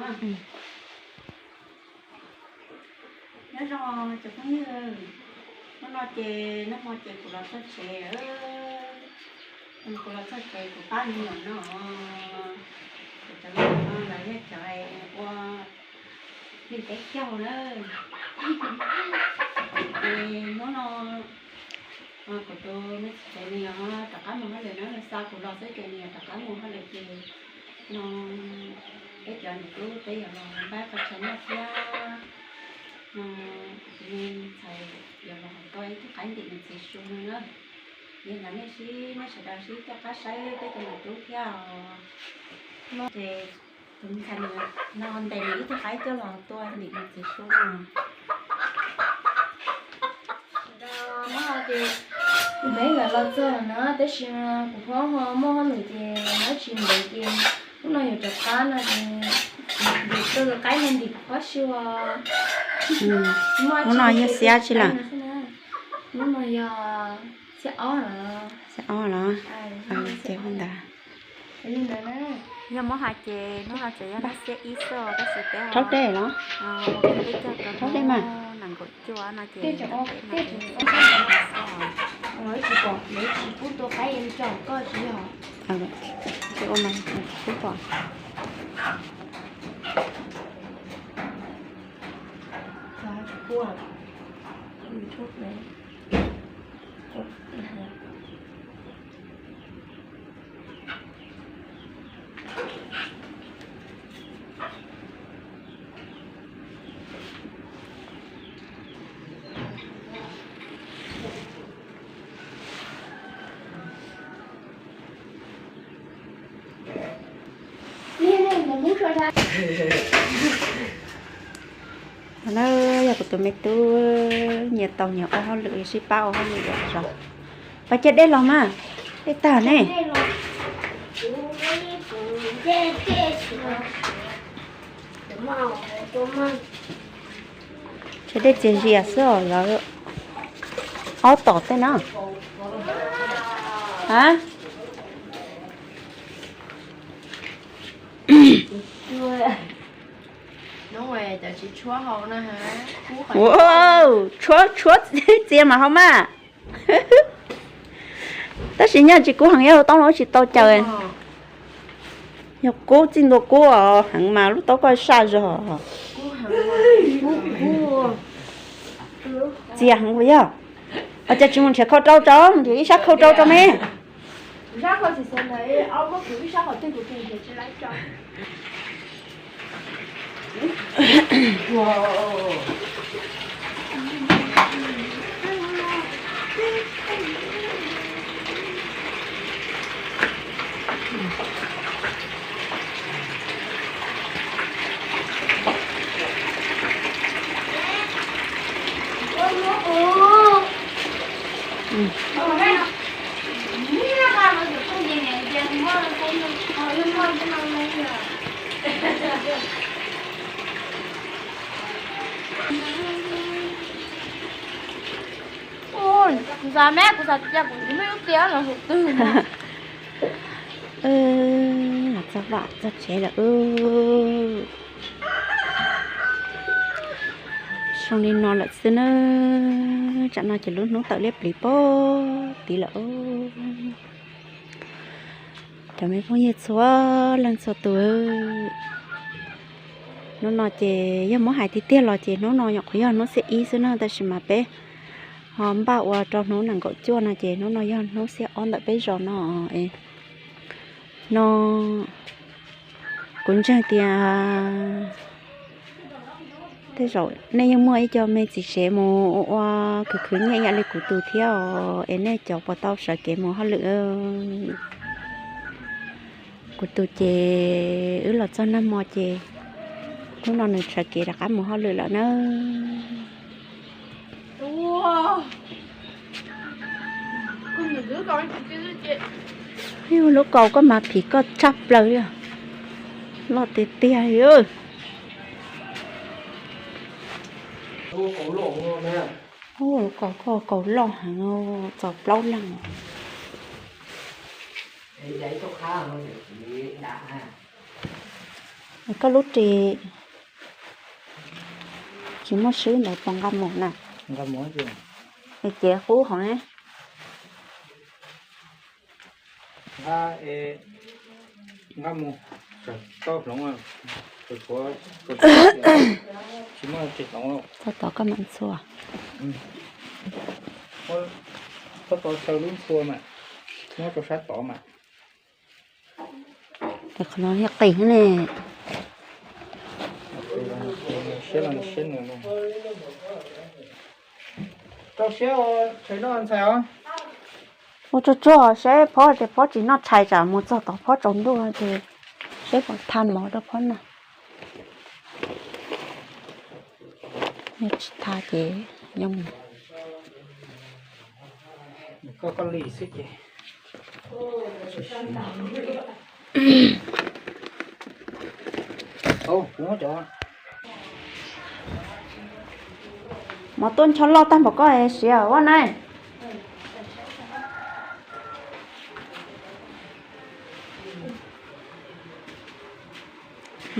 Nyob zoo cov phooj ywg, hnub no ces nag hmo ces kuv los txog tsev, kuv los txog tsev kuv pab me nyuam no, kuv cov me nyuam no lawv yog cov ua hli peb caug na. Ces hnub no kuv tus me txiv tsev nws rov qab mus hauj lwm na, nws xa kuv los xwb ces nws rov qab mus hauj lwm ces no peb cov niam tub peb yuav los npaj qhov chaw noj thiab no, kuv tus me ntxhais yuav los hauv tau ib tug qaib ntim nws txiv su no na. Yog ntawd nej sib, nej sawv daws sib coj qab saib peb cov niam tub thiab os. Ces tus me ntxhais no ntes nws ib tug qaib coj los tua ntim nws txiv su no. Hnub no ces kuv peb nkawd los txog na, tab sis mas kuv phob ho muaj hauj lwm ces nyob tsis ntev ces hnub no yuav rov qab no ces kuv tua tus qaib no ntim kuv phob su. Hnub no yog xiab tsi lawm? Hnub no yog xiab ob los? Xiab ob los? Ces ua ntawd. Yog muab hais ces hnub no tseem yog hnub xiab ib xwb tab sis peb rhaub dej los? Peb cog rau hnub nees nkaum cuaj no ces peb no ces tsis pom, tsis pub tua qaib, coj koj tsis yog. Ua mas tsis pub pom. No yog kuv tus me tub nyias tau nyias ua hauj lwm, sib pab ua hauj lwm los tso. Pab coj dej los mas, dej tag ne. Ces dej txias zias xwb os lawv. Ob tom tej na. A, tshuab tshuab txias mas haus mas. Tab sis nyaj tsis kub heev, yog toob los tsis tau caws. Yog kub txij ntua kub heev mas lub taub koj saj zog. Txias heev puas yog? Ua cas tsis mus nrhiav khau rau tso, mus nrhiav ib sab khau rau tso me. Kuv xav me, kuv xav tias kuv tsis muaj ib lub tiab los hauv twg. Los txog vam txog tsev lawm. Zoo li no lawm xwb na. Tsam no ces lub hnub tawm liab pliv pob tid lawm. Cov me phooj ywg txhua leej txhua tus, hnub no ces yog muab hais tiag tiag los ces hnub no nyuam qhuav yog hnub xiab ib xwb na, tab sis mas peb ho npaj ua rau hnub nees nkaum cuaj no ces hnub no yog hnub xiab ob ntawm peb zos no. No kuv ntseeg tias tej zaum nej yeej muaj ib co me txiv tsev mus ua khwv khwv nyiaj ib yam li kuv tus thiab os, es nej cov puas tau sawv kev mus hauj lwm. Kuv tus ces wb los txog nag hmo ces hnub no nws sawv kev rov qab mus hauj lwm lawm na. Lub kaus koj mas phim koj tshaj plaws li, loj tiag tiag li. Lub kaus koj kaus loj heev, txaus plaub leeg. Ib co qhab no yog txiv dam na. Koj lub ris tsis muaj swb ntawd puas nqa mus na? Ces qub hov ne. Nqa mus, tau hloov, tsis muaj ris hloov. Txog tod koj mam ntxhua. Txog tod xaws lub ntxhua mas, nyob rau sab tod mas. Qhov no yog qis ne. Rau siab, ua tsuag tsuag seb phob ces phob tsis noj tshais tsam mus txog tod phob tsaus ntuj ces seb puas tha mov rau phob noj. Yog tsis tha ces nyob mus. Mov tuaj ncho loj tag npaum koj siav ua na.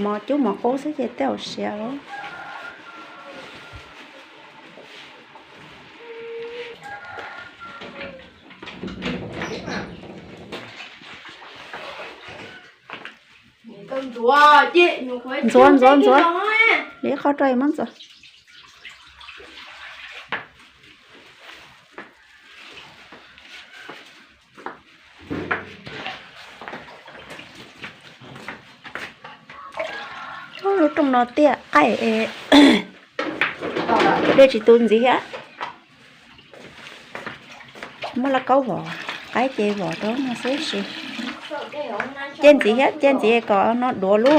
Mov cub mov qub xwb ces tej zaum siav lawm. Ntxuav, ntxuav, ntxuav. Li qhov rau muab ntxuav. Lub rooj no tiaj qaij es dej tsis tu ntxiv thiab. Muab lauj kaub vov qaib ces vov rau no xwb si. Cia ntxiv thiab, cia ntxiv kom no duav lub,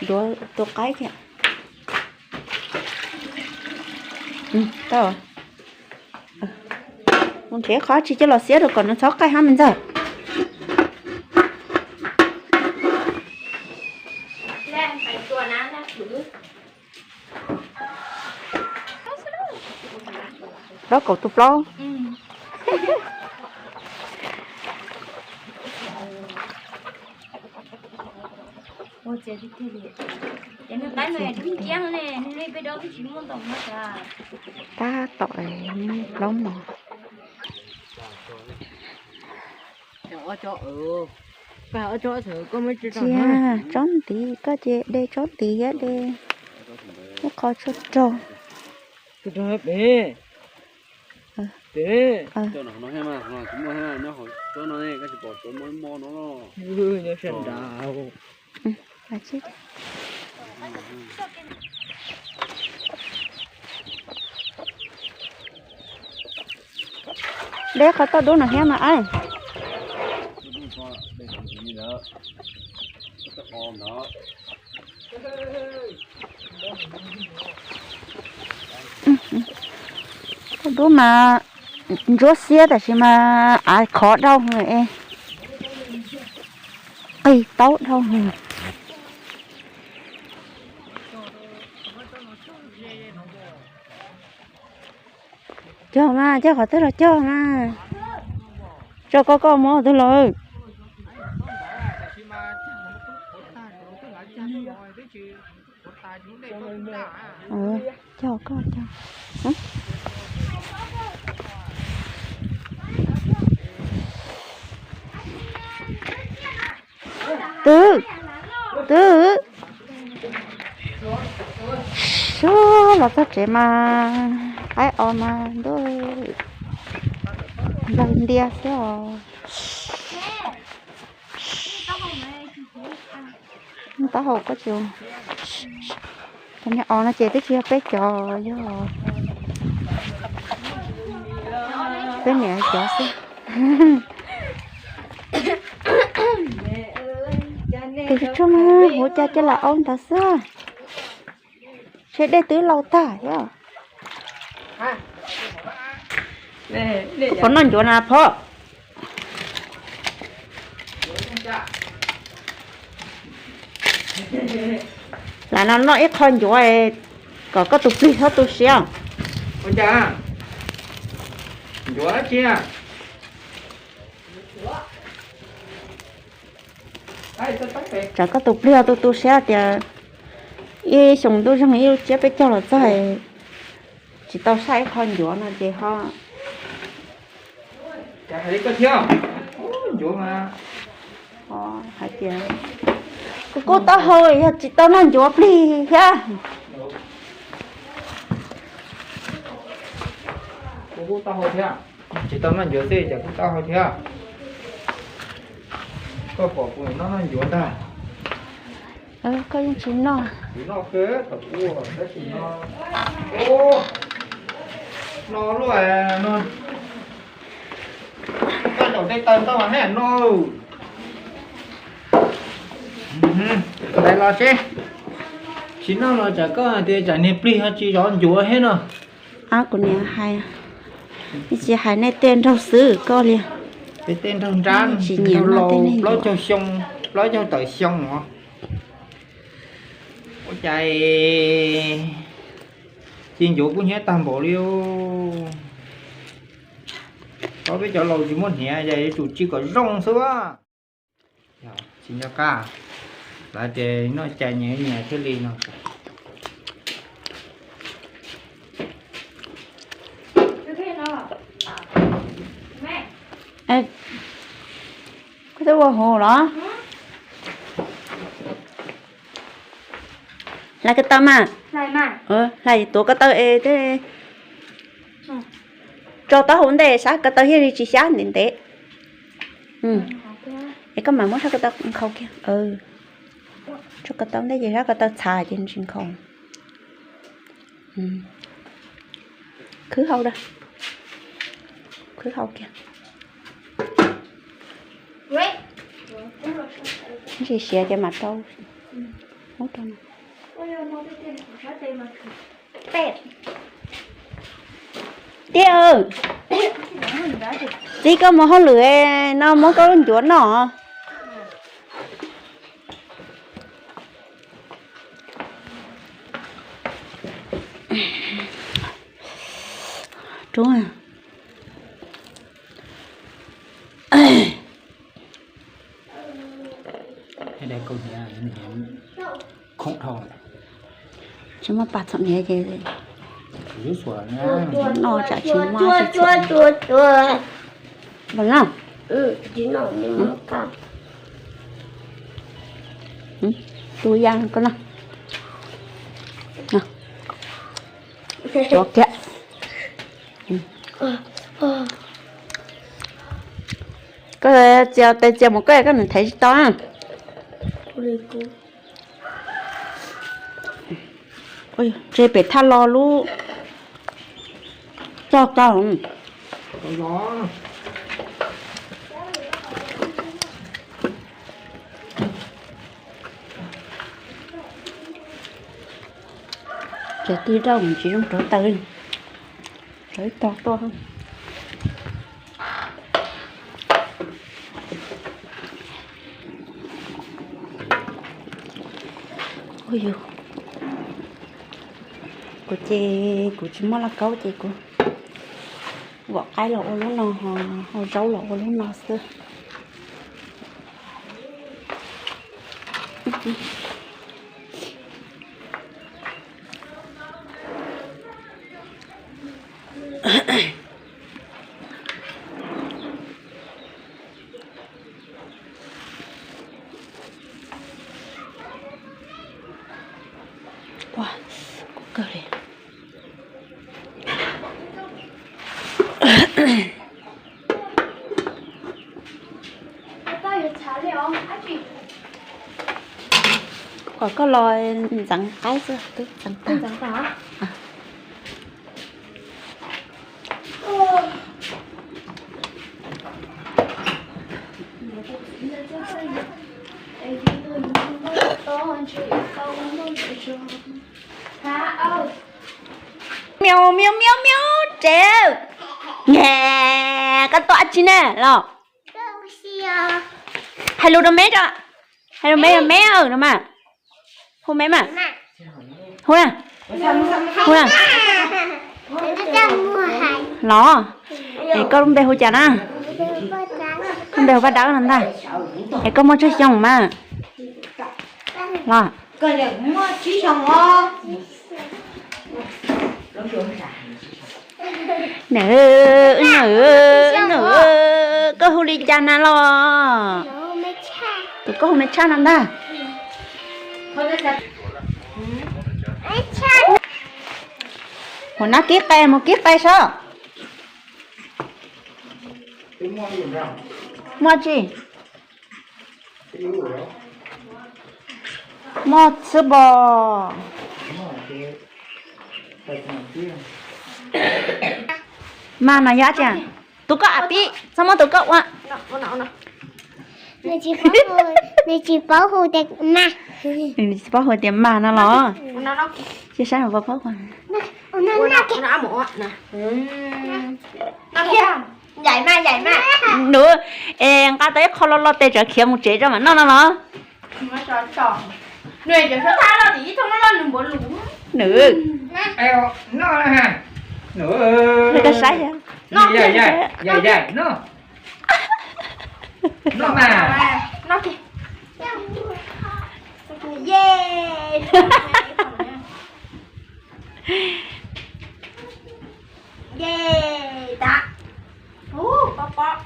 duav tus qaib thiab. Tau. Mus nrhiav qhov tsis coj los xiab rau kom nws txhob qaij hab me ntxawg. Dob kaum tus plaub. Tab tom plaub mos. Cia tsob ntiv, koj ces de tsob ntiv thiab de ib qho tshuaj raug. Deb qhov toj dub no thiab mas. Toj dub mas ntsuab xiab tab sis mas av khov dhau, qig taub dhau. Cog mas, cog qhov twg los cog mas. Tso koj, koj muab twg los. Cog koj, cog. Twb, twb. Sub, los txog tsev mas qaib o mas ntuj, nplaig ntiag xwb os. Taub hau koj tsis, cov niag os no ces twb tsis yog peb cov, yog peb niam cov xwb. Tus tsuag mas huv cai coj los aub ntawd xwb. Seb dej twb laus tag thiab. Puas noj ncuav na phauj? Lam no noj ib qho ncuav kom koj tus plig txhob tu siab. Ncuav cia. Tsam koj tus plig ho tu tu siab tias ib xyoos ntuj zoog ib lub tsiab peb caug los txog tsis tau saj ib qho ncuav no ces ho hais li koj thiab. Ncuav mas hais tias kuv kub taub hau yog tsis tau noj ncuav plig thiab. Kuv kub taub hau thiab, tsis tau noj ncuav xwb ces kub taub hau thiab. Koj pom kuv noj noj ncuav ntag. Koj yeej tsis noj. Kuv noj kawg tom kuv tab sis no, no luaj no. Koj zaum tej taw ntau mas haj yam no. Tais los seb, tsis noj los tsam koj hais tias tsam niag plig ho tsis zov ncuav thiab no. Kuv niam hais, tsis hais nej tej nraug xwb koj li. Tej nraug nrab, tsis nyiam noj tej neeg ncuav. Plaub caug xyoo, plaub caug tawm xyoo os. Ua cas ci ncuav kub hnyiab tag npaum li. Cov peb cov laus tsis muaj hniav ces yuav tsum ci kom zoo xwb. Tsis nco qab, lawv tias noj cai nyias nyias thiaj li no. Koj twb ua hauv los? Hlais ko taw mas. Hlais tuav ko taw es tso taub hau ntej sab ko taw thiaj li tsis xyab ntev ntev. Es koj mam muab sab ko taw nkhaus kiag. Tso ko taw ntej ces sab ko taw txhav ces tsis nkhaus. Khwb hau da. Khwb hau kiag. Ntsis siav ces mam rau. Muab rau no. Tiag, txib koj mus hauj lwm no muab koj lub ncuav noj. Rub. Khoom dhau. Tsis muaj pas txom nyem ces noj tsam tsis muaj. Tus ya koj no. Tuav kiag. Koj txias tes txias mus koj koj nws thev tsis tau. Tseg pem thaj lo lub tog tag. Ces tij rau tsis zoo rau taw li. Rau ib tog tuaj. Ua yus, kuv ces kuv tsis muaj lauj kaub ces kuv vom qaib los ua lub no, hau zaub los ua lub no xwb. Ua, kub kawg li. Kom koj los ntxeev qaib xwb twb ntxeev tag. Miau miau miau miau tsev. Nge, koj tuaj tsi na los? Hais lus rau me, hais rau me, me no mas. Hu me mas. Hu na. Hu na. Los, es koj lub npe hu cas na? Koj npe hu Paj Dawb no ntag. Es koj muaj tsawg xyoo mas? Los. Koj muaj tsib xyoos os. Nws, nws, nws, koj hu li cas na los? Tus koj hu me tshaj no ntag. Mus nab kib qe, mus kib qe saib. Muaj tsi? Muaj xwb pos. Mas no yog tias tus koj a pib txhob muab tus koj ua. Nws tsis paub hu tias mas. Nws tsis paub hu tias mas no los. Cia saib paub paub. Nws, es nqa tau ib qho lo lo tes tsam khiav mus tsev tso mam noj no los. Nws, nws, nws, noj mas. Ye, ye, tas. Ub, pob pob.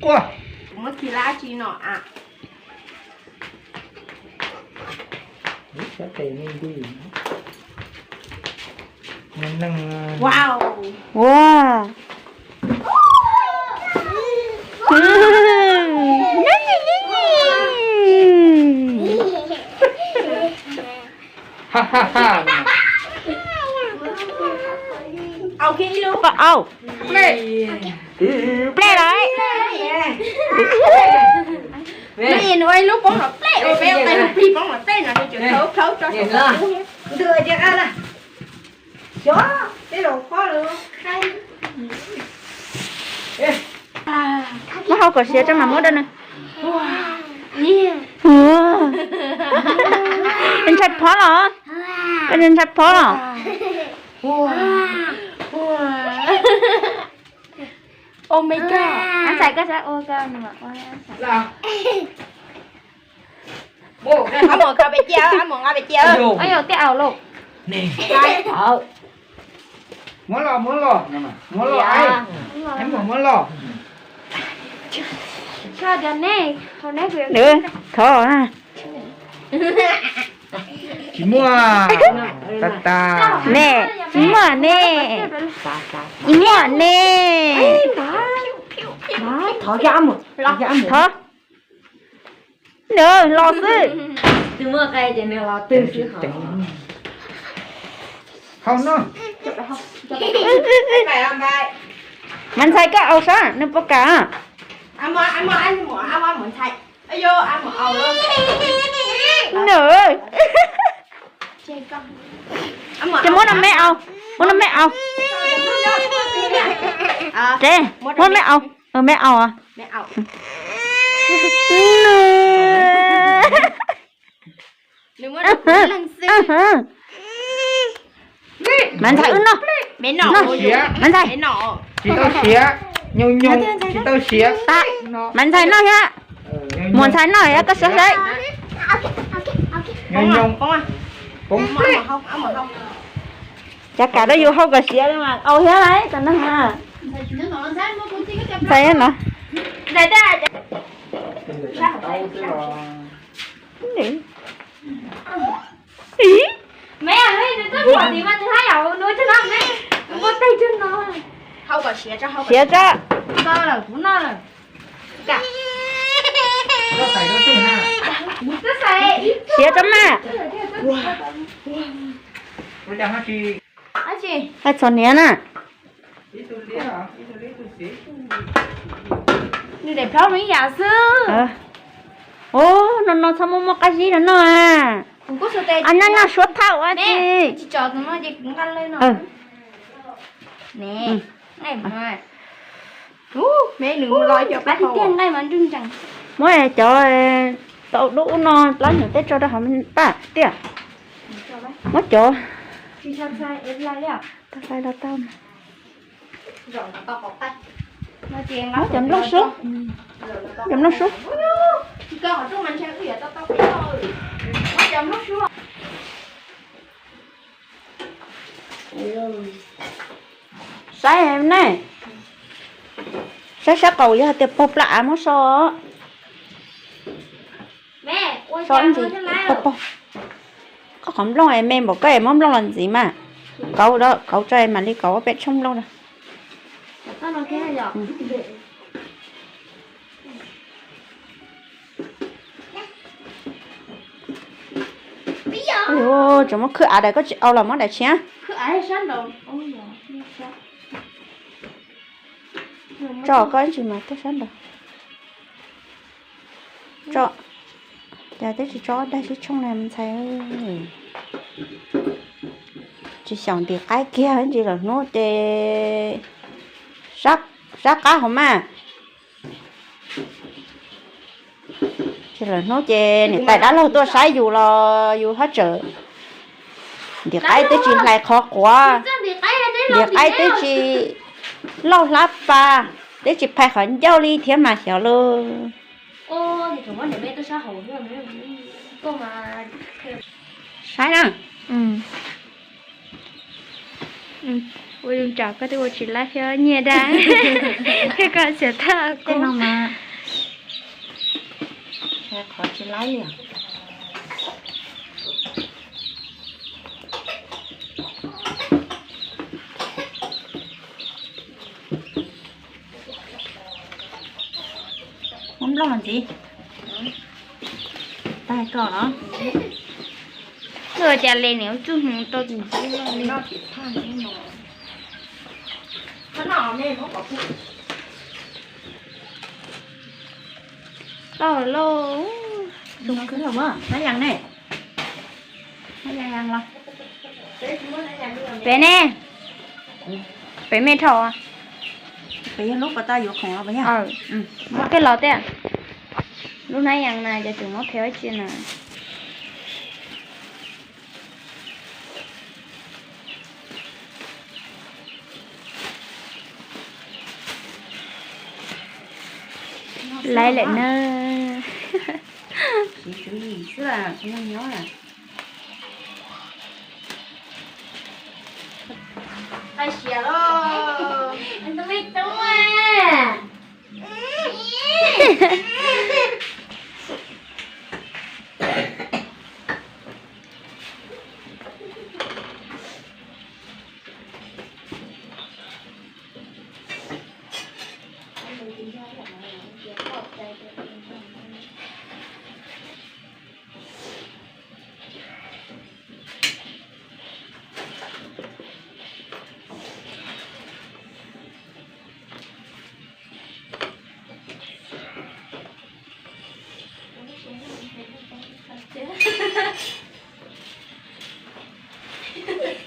Kuv muab khi lab tsi no a. Wow. Ua. Au, ib lub. Au. Plej lawm. Nws ua ib lub poob los plej, ua peb ua tais plig poob los plej no, nws tseem khawb khawb tso saum ub thiab. Xyov, tej zaum pob lawm. Muab hau kom siav tso mam muab rau nws. Koj ntshai phob los? Koj ntshai phob los? Oh my god. Ab ntxhais koj sab ua koj. Ab muam nqa pem cia, ab muam nqa pem cia. Ab yog tej aus lauj. Muab los, muab los, muab los, ab muam muab los. Thov. Tsis muaj. Tas tas. Ne, tsis muaj ne. Tsis muaj ne. Thov. Nws los xwb. Twb muaj qe ces nws los twg xwb hos. Hau no. Mas ntxhais koj aus sab nws puas kam. Nws. Ces muab no me aus, muab no me aus. Ces muab me aus, me aus. Mas ntxhais wb noj. Mas ntxhais, tsis tau siav, nyoos nyoos tsis tau siav. Mas ntxhais noj thiab. Muam ntxhais noj thiab koj saib saib. Nyoos nyoos. Cas kam rau yus hau kom siav li mas aus thiab lauj, tam no. Ntxhais no. Siav tso. Siav tso mas. Hais txom niam na. Nws daim plaub nws ib yam xwb. Ub, no no txhob muab muab qab zib rau noj a. Ab, noj noj suab thauj a tsi. Muab cov tau dub no plab nyuam teb tso rau hauv paj tiaj. Muab cov tau hlais los tau mas. Muab cov nplooj sub, cov nplooj sub. Saib ne, saib sab qaum yog hais tias pog plab av muab so. So ntsis, pog pog. Koj qhov nplooj es me npaum koj es muab nplooj los ntxiv mas. Kauv, kauv tso mam li kauv peb tshooj nplooj. Tseem muab khwb av daim koj tsis au los muab daim tshiab. Tso koj ib ntsis mas tuaj sab nraud. Tso, cas twb tsis tso daig sib tshooj na ntxhais. Tsis xyaum ntim qaib kiag ib ntsis lawm hnub ces sab qab hauv mas. Tsis lawm hnub ces niam tais dab laug tuaj saib yus los yus haj tsawm. Ntim qaib twb tsis hlais qhov quav, ntim qaib twb tsis lauj hlab pas, twb tsis phais qhov ncauj li thiab mas xyov lauj. Saib na. Ua zoo tsam koj twb ua tsis laib thiab nyiaj dab thiab koj xiam thaj kuv. Muab nplooj los ntxiv. Tag koj los. Koj ua cas le niam ua txuj hmoov tau tus ntxub li. Tau lauj. Nab yas ne. Pem ne. Pem me dhau. Pem yog lub pas tau yuav khoom los pem yog. Muab kiag los tiag. Lub nab yas na cov tseem muab phev ua tsi na. Laiv lawm na. Qai siav lauj.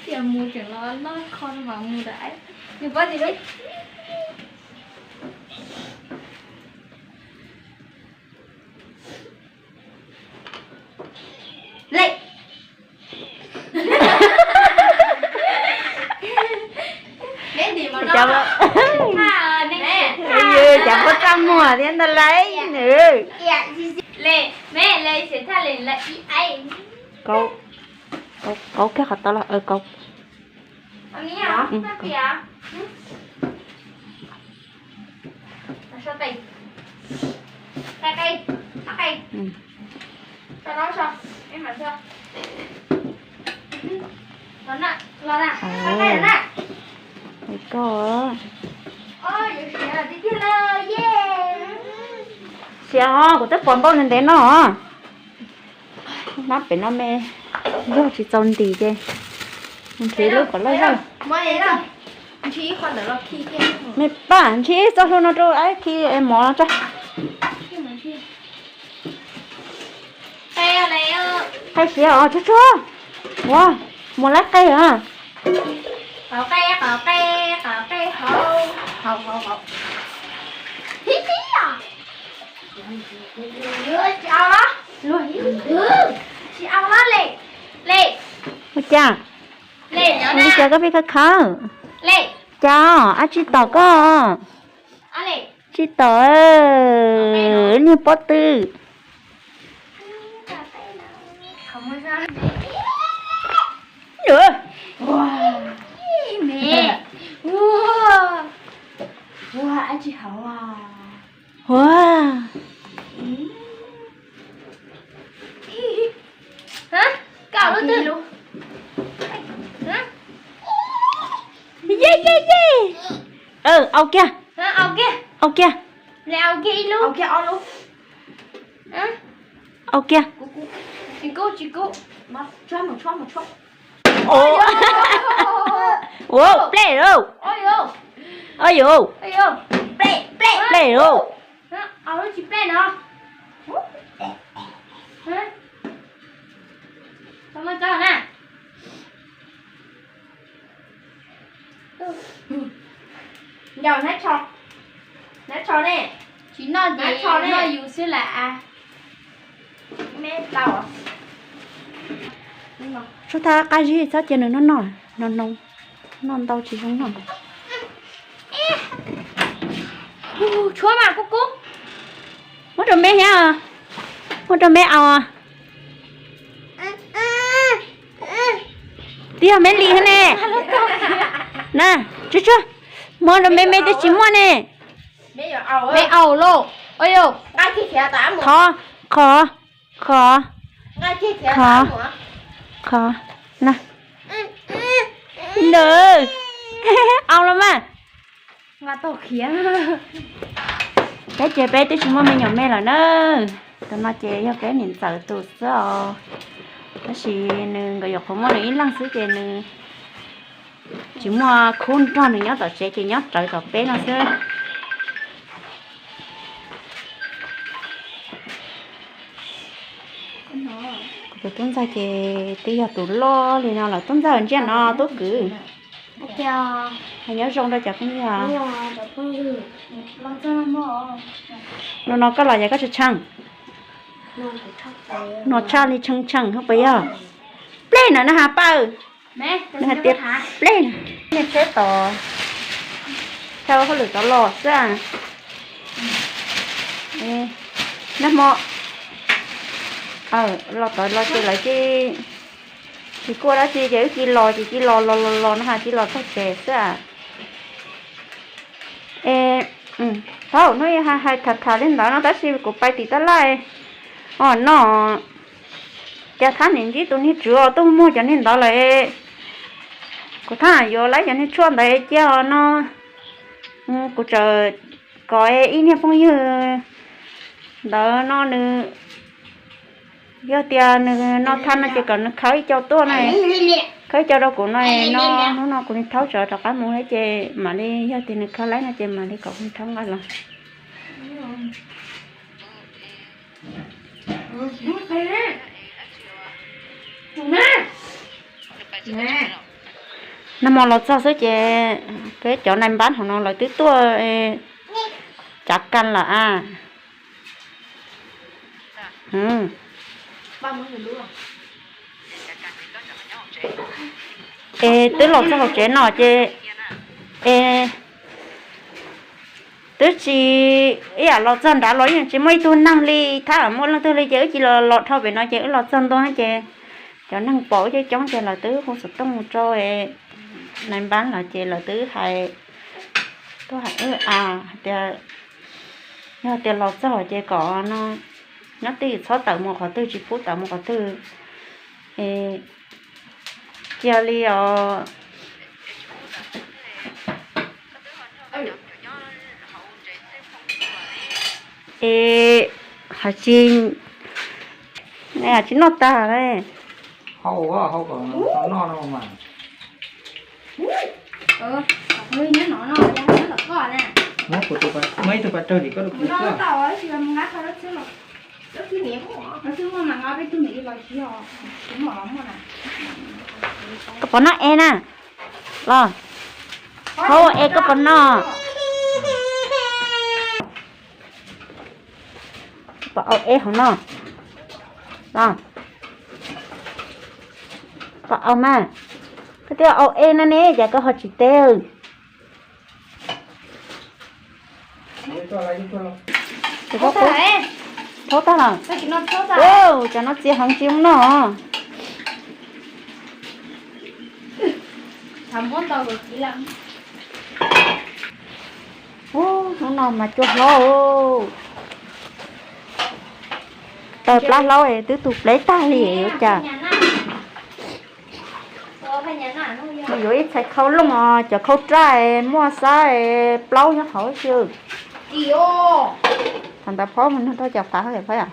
Tias mus tseem los noj kho no mas mus ntawm nws pob tim lub. Lej. Cov, cov pob txaj muag thiab ntag lauj nws. Kauv, kauv kiag qhov tod los kauv. Koj siav os, kuv twb pom npau ntev ntev no. Hnab pem no me, yog tsis txaus ntim ces nrhiav lub kom loj zog. Me paj, nrhiav ib txoj hlua no rau aib khi mov no tso. Qe siav os, tsuag tsuag. Ua, mus laib qe os. Qe, qe, qe, qe hauv, hauv, hauv, hauv. Tsis au los? Tsis au los le. Le. Ua cas? Le, li cas koj pheej khawb khawb? Le. Cas, ab tsi tom koj? Le. Tsis tau, niag pob tw. Ua, ua, ua, ua. Koj lub twg? Ye ye ye. Au kiag. Au kiag. Au kiag. Au kiag. Ua, plej lauj. Au yau. Plej lauj. Ncaus hnab tsho, hnab tsho ne. Tsis noj ces noj yus xwb las. Tshuav thaj qab zib txhob cia nws noj noj, no no, noj ntau tsis zoo noj. Tshuav mas kub kub. Muab rau me thiab, muab rau me au. Twb yog me li thiab ne. Na, tshuav tshuav, muab rau me me twb tsis muaj ne. Me au lauj. Qhov, qhov, qhov, qhov, qhov, na. Ntawd, au los mas. Peb ces peb twb tsis muaj me nyuam me lawm na. Tus no ces yog peb niam ntxawm tus xwb os. Tab sis nws nkawd yuav qhuav muaj nws ib leeg xwb ces nws tsis muaj khub nrog nws nyob tom tsev ces nyob rawv tom peb no xwb. Kuv tus tub ntxawg ces twb yog tus loj li no lawm, tub ntxawg ntsiag no tub kwv. Nyob zoo rau cov phooj ywg. Lub no koj los yog koj tshee tshee. No tshaj li tshee tshee puas yog? Plej na, nws has pawg, nws hais tias plej na. Niag tsheb tod, thauj hauj lwm tod los xwb. Nag hmo los tod los ces lawv cia, tsis kuaj dab tsi ces wb cia los ces cia los los los los no has cia los txog tsev xwb. Es thaum hnub hais tham tham li ntawd no tab sis kuv pais tim tab laj os no, cas thab niam ntsib tus niag tswv os tuaj muag cov niag ntawd lawm. Kuv thab yuav lawv cov niag tshuaj ntawd cia os no, kuv txawm kom ib niag phooj ywg ntawd no nws, yog tias nws no thaj no ces kom nws khawb ib co tuaj na, khawb ib co rau kuv no no, hnub no kuv niag thaub sawv rov qab mus thiab ces mam li, yog tias nws khawb laib no ces mam li kom kuv niag thaub nqa los. Nag hmo los txog xwb ces peb cov nais npab hauv no lawv twb tuaj cav kas lawm a. Es twb los txog hauv tsev no ces, es twb tsis, ib yam los txog nrad los yeej tsis muaj ib tug neeg li, thab muaj leej twg li ces wb cia li los dhau pem no ces wb los txog ntua ces cov neeg pom wb coob coob ces lawv twb hu xov tooj rau nais npab lawm ces lawv twb hais, twb hais wb tias yog tias los txog ces kom no nyob twj ywm txhob tawm mus qhov twg, tsis pub tawm mus qhov twg. Cia li os. Es hais tsis, tsis noj tag li. Koj puas noj es na? Los, hauv es koj puas noj? Puas au es hauv no? Los, puas au mas? Koj twb au es no ne, cas koj ho tsis teb? Thaub tag lawm. Cov no txias heev tsis muaj noj. Hnub no mas cua hlob, taws plab hlob twb tu pleb tag li yuav cas. Yuav ib txhais khau looj os, cov khau raj muaj xab plaub nyob hauv xwb. Thaum ntawd phob mus nug rau cov fav hauj yam phob yom.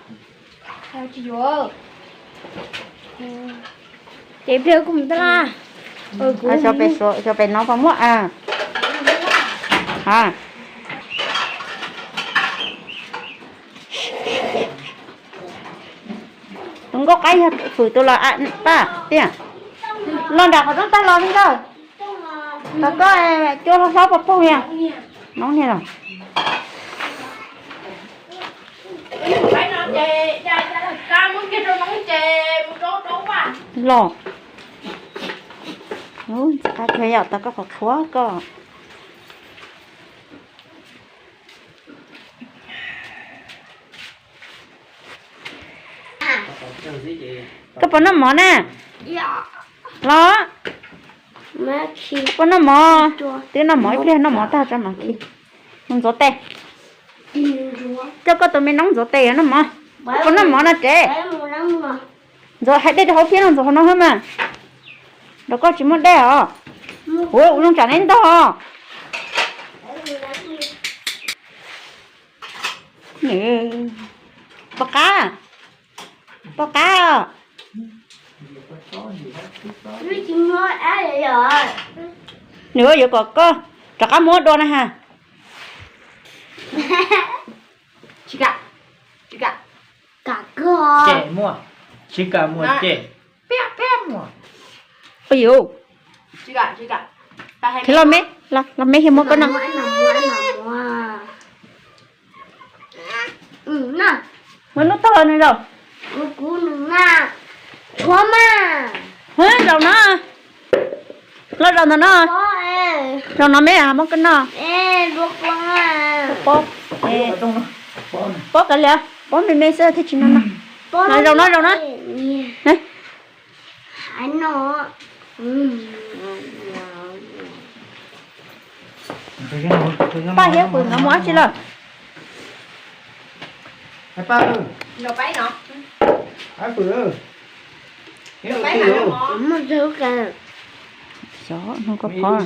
Ces pliag kuv mus taj laj. Xyov pem no puas muaj a. Tus nkauj qaib yog fwm tus los a paj tiag. Los nram qhov rooj tag los li ntawd. Tau koj cua hlob hlob puas pog niag. Noob niag los. Los. Ntxim qab thiab yom, tau koj qhov qhuav koj. Koj puas noj mov na? Los. Koj puas noj mov? Twb noj mov ib pliag, noj mov tag tso mam khi. Mus ntxuav tes. Coj koj tus me noob ntxuav tes noj mov. Koj puas noj mov no tsev? Ntxuav hais dej rau hauv thiab no, ntxuav hauv no thiab mas. Rau koj tsis muaj dej os. Ua zoo tsam neb ntog. Pom qab, pom qab. Nws yuav kom koj rov qab muab dua na ha. Tsis kam, tsis kam. Kam kawg. Ces muaj, tsis kam muaj ces. Peb, peb muaj. Ua yuv. Tsis kam, tsis kam. Los me, los me thiaj muab koj noj. Muab lub tog nws zaum. Zaum no. Los zaum ntawm no. Zaum no me muab koj noj. Pob, pob kav liam, pob me me xwb thiaj tsis no no. Zaum no, zaum no. Paj thiab Fwm nkawd mus dab tsi lawm? Xyov, hnub koj phob.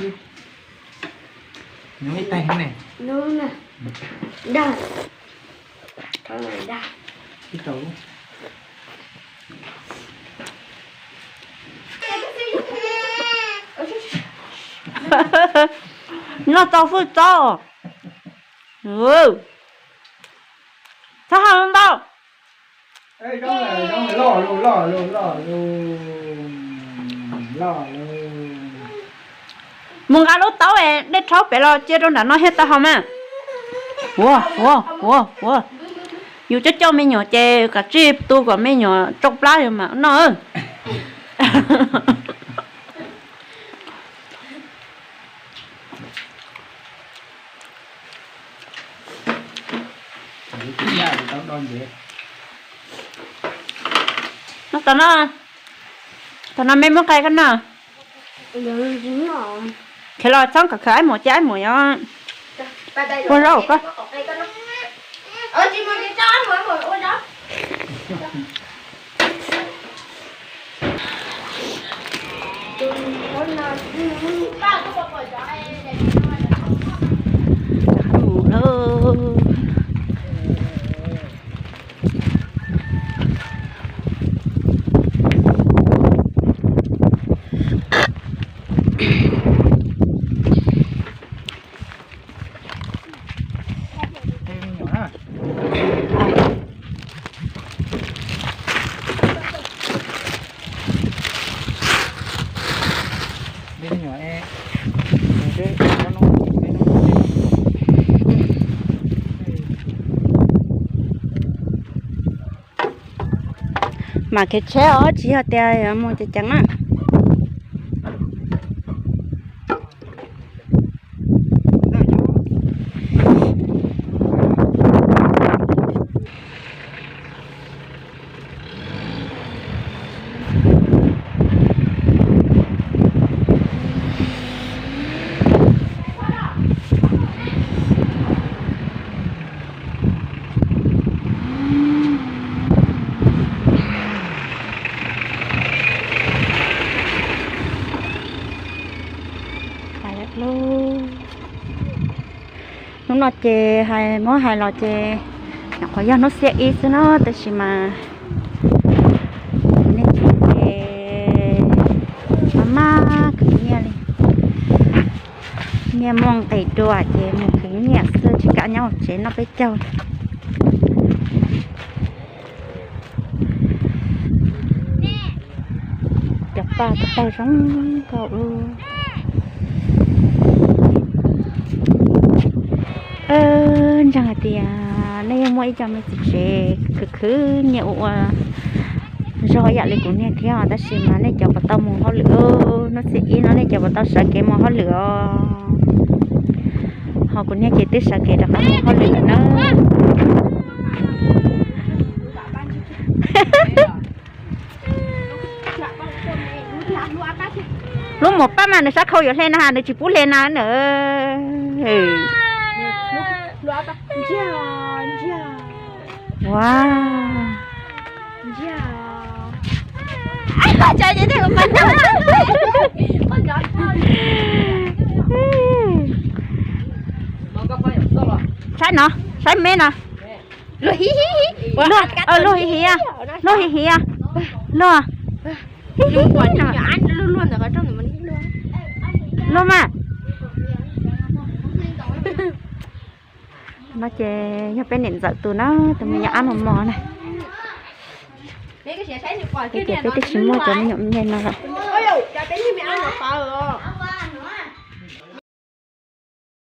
Noj tau hwj txaub. Txhob hais ntau. Mus nqa lub taub dej rhaub pem los cia rau nram no thiaj tau haus mas. Ua, ua, ua, ua. Yus coj coj me nyuam ces kav tsij tu kom me nyuam tsau plab yus mam noj. No tom no, tom no me muab qe koj noj. Khaws los txhob kom khaws aib muam cia aib muam yuav ua zaub koj. Mam khiav tsheb os, tsis yog tias yuav mus ceev ceev na. No ces hais muab hais los ces nyuam qhuav yog hnub xiab ib xwb no, tab sis mas nej tsis ces maj maj khwv nyiaj li. Nyiaj muaj nqis dua ces mus khwv nyiaj xwb, tsis kam nyob hauv tsev noj peb caug. Cov paj tab pawg zoo nkauj ub. Ntseeg hais tias nej yeej muaj ib co me txiv tsev khwv khwv nyiaj ua ua zog yam li kuv niag thiab, tab sis mas nej cov puas tau mus hauj lwm? Hnub xiab ib no nej cov puas tau sawv kev mus hauj lwm os? Ho kuv niag ces twb sawv kev rov qab mus hauj lwm lawm na. Lub mus pab mas nws sab khau yuav hle na, nws tsis pub hle na na. Ua, saib no, saib me no. Luag hi hi, luag hi hi, luag, luag mas. No ces yog peb niam ntxawm tus na, tus me nyuam ab mos mos na. Ces peb twb tsis muaj cov me nyuam me no lawm.